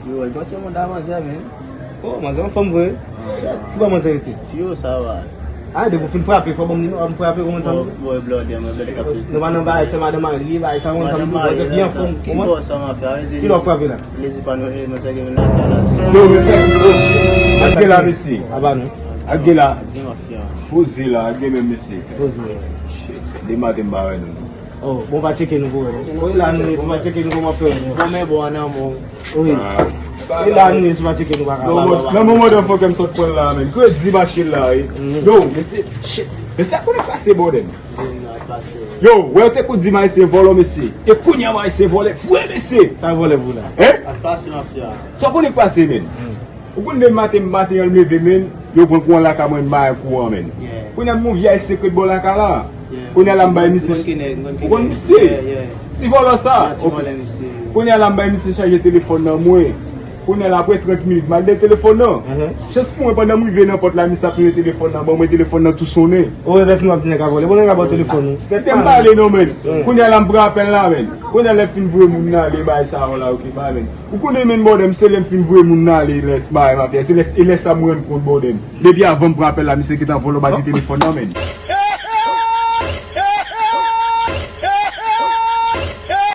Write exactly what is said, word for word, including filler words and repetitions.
Yo, e panse moun da manzè, men. Oh, manzè anfòm vre. Ki bò manzè rete? Yo, sa va. Ah, depi w fin frape, fò ban m nimewo a m frape, kòman sa? Bon, bon, blòdè, mwen, blòdè k ap. Nou pa nan bagay, fè madan mari, bagay sa, kòman sa, nou byen anfòm. Ki bò sa, m ap fè? Ki lè w frape la? Lezi pa nou, e, mwen, sa gen la, la. Yo, mesye, ak gen la, mesye. Aba nou. Ak gen la. Gen mafya. Poze la, ak gen menm, mesye. Poze. Shit. Demen maten, m pa wè nou. Oh, bon, pa tcheke nou pou wè, non. Wi, la nou ye, bon, pa tcheke nou kòman fè wè, non. Bon, men bon, an amou. Wi. E la nou ye, si pa tcheke nou pa ka. Non, non, non, non, motherfucker, m sot pran la, men. Kredi mache la, wi. Yo, mesye, shit. Mesye, konnen pase, bòdèm. Yo, wè, yo te kou di m ayisyen vòlò, mesye. E kounye a m ayisyen vòlè vre, mesye. Sa vòlè pou la. Hein? Al pase mafya. Sa konnen pase, men. Ou konn demen maten, maten an, m leve, men, yo pran kouran lakay mwen, m bay kouran, men. Kounye a, m gon vye ayisyen k ret bò lakay la. Kounye a la, m bay misye. Ou konn misye? Ti vòlò sa. Kounye a la, m bay misye chaje telefòn nan mwen. Kounye a la, apre trant minit, m al dèyè telefòn nan. Chans pou mwen, pandan m rive nan pòt la, misye ap tounen telefòn nan, ban mwen telefòn nan tou sonnen. Ou revè fin w ap di nèg la vòlè. Bon, nèg la ba w telefòn ou. Kite m pale non, men. Kounye a la, m pran apèl la, men. Kounye a, lè fin voye moun nan ale, bay sa yo la, oke, bay, men. Ou konnen, men, bòdèm, se lè m fin voye moun nan ale, lè bay mafya, se lè, e lè sa m rann kont, bòdèm. Depi avan m pran apèl la, misye gentan vòlò bati telefòn nan, men.